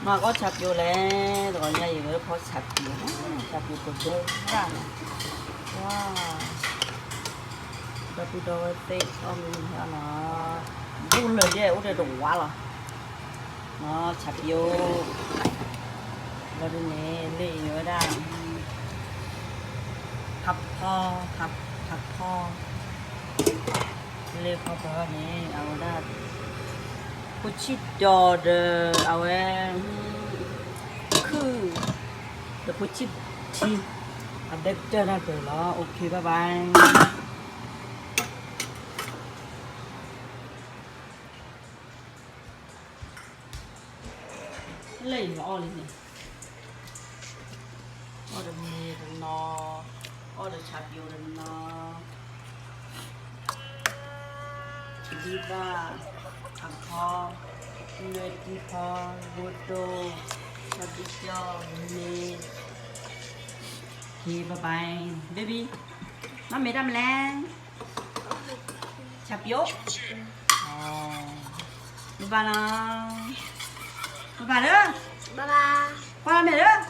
မၤကီၢ်ဆၣ်ပျိလဲၣ်, တဂီၤညါအံၤ ဝဲဖီဆၣ်ပျိ, ဆၣ်ပျိကဒၢၣ်ရၣ်န့ၣ်, ဝါ, ဒီပုၢ်ဒီဝဲၢ်သ့ၣ်အီၣ်မ့ၤမ့ၢ်နီၤ, ဘူၣ်လၢာ်ဒ်အိၣ်ဒီးတဝါလီၤ, ဆၣ်ပျိ, ဘျီဒ်န့ၣ် လၢအံၤဝဲဒၣ် ဖးဖီ, ဖးဖီ, လၢဖီဖီန့ၣ် အဝဲဒၣ် ဖိဆံၣ်ဒီး ဒီးအဝဲ ခုၣ်, ဒီးဖိဆံၣ်ထံ, အဒဲကတၢၢ်တၢ်တၢၢ်လီၤ, OK bye bye. လၢအံၤမၤအီၣ်လံန့ၣ်, အီၣ်တမ့ၤတနီၤ, အီၣ်တဆၣ်ပျိတနီၤ, ဒံဘၣ်, အခီ, နွဲၣ်တံၢ်ဖီ, ဂိၢ်တိ, ဆၣ်ဘံၣ်ကၠီ, မ့ၤ, OK bye bye, baby, မ့ၢ်မ့ၢ်တၢ်မနုၤလဲၣ် ဆၣ်ပျိ, ဘၣ်ဘၣ်နီၤ, ဘၣ်ဘၣ်လၢ, ကွၢ်လီၤမဲာ်လၢ,